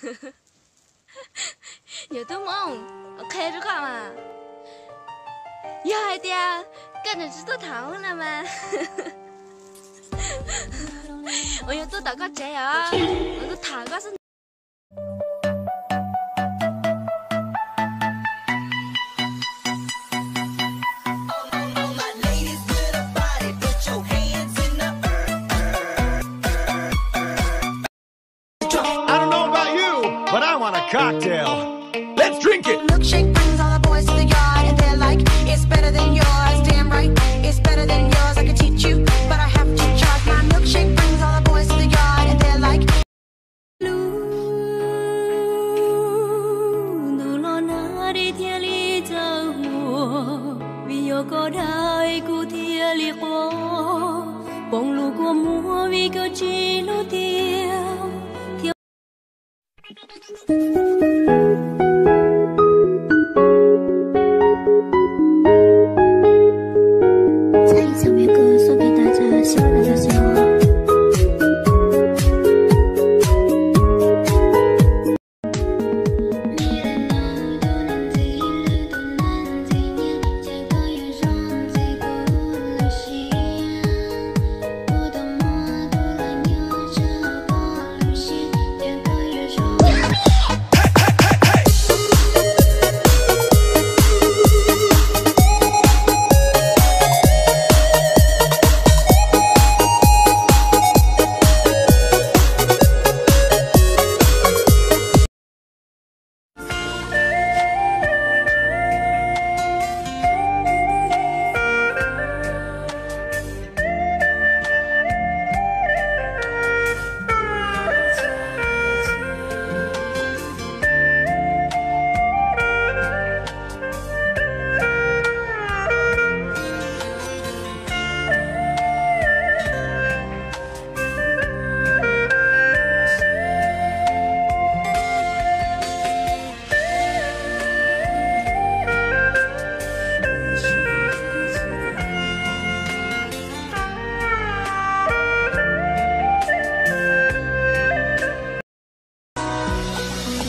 Yog tub Hmoob, qhia rau koj mas, yog hais tias koj tseem tsis tuaj tham wb no mas, uas yog tuaj tom koj tsev os, kuv tuaj tham koj xwb. I don't know about you, but I want a cocktail. Let's drink it. Milkshake brings all the boys to the yard and they're like, it's better than yours. Damn right, it's better than yours. I could teach you, but I have to charge. My milkshake brings all the boys to the yard and they're like, lub ntuj los nag dej thiaj li txawv huam, vim yog koj dag kuv thiaj li quaj, poob lub kua muag vim koj tsis hlub tiag thiab.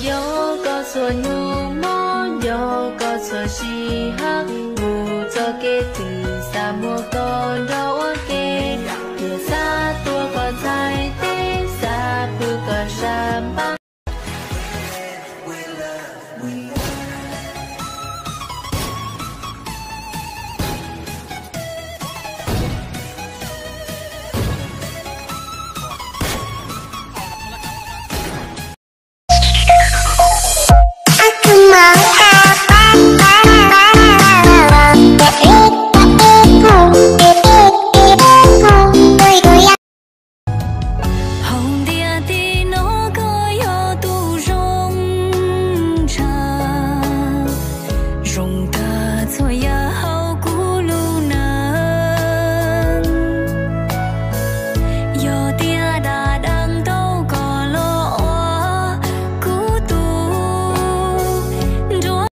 Nco koj txhua hnub mob, nco koj txhua sij hawm, mus txoj kev twg xav muaj koj nrog ua ke, yuav xav tuav koj txhais tes, xav pw koj sab npab. Hauv ntiaj teb no koj yog tus zoo tshaj, zoo tag txhua yam hauv kuv lub neej. Yog tias dag deev tau koj los ua kuv tus nruab.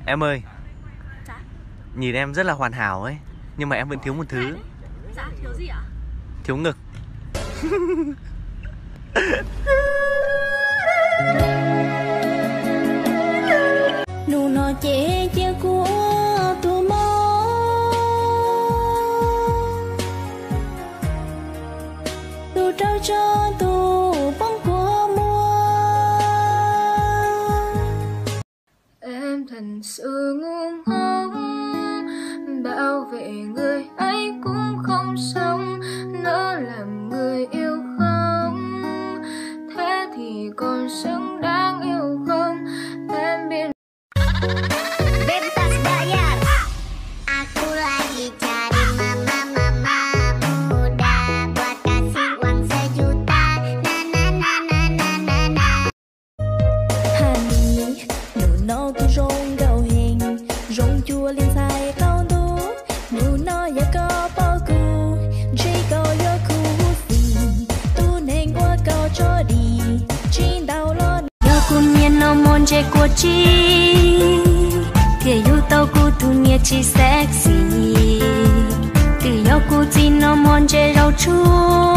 Em ơi, nhìn em rất là hoàn hảo ấy, nhưng mà em vẫn thiếu một thứ. Thiếu ngực. Hnub no ces cia kuv ua tus mob, tus rau tso tus poob kua muag. Em thật sự ngu ngốc, bảo vệ người ấy cũng không sống, nỡ làm người yêu không, thế thì còn xứng đáng yêu không? Em biết. Bebas bayar. Aku lagi cari mama, mama muda buat kasih uang sejuta. Honey, hnub no kuv zoo nkauj heev, zoo cuag li ntxhais qaum ntuj. Hnub no yog koj pom Tsev kua tsib thiaj yug tau kuv tus niam tsis sexy, twb yog kuv txiv no muaj ntses zaub tsuag.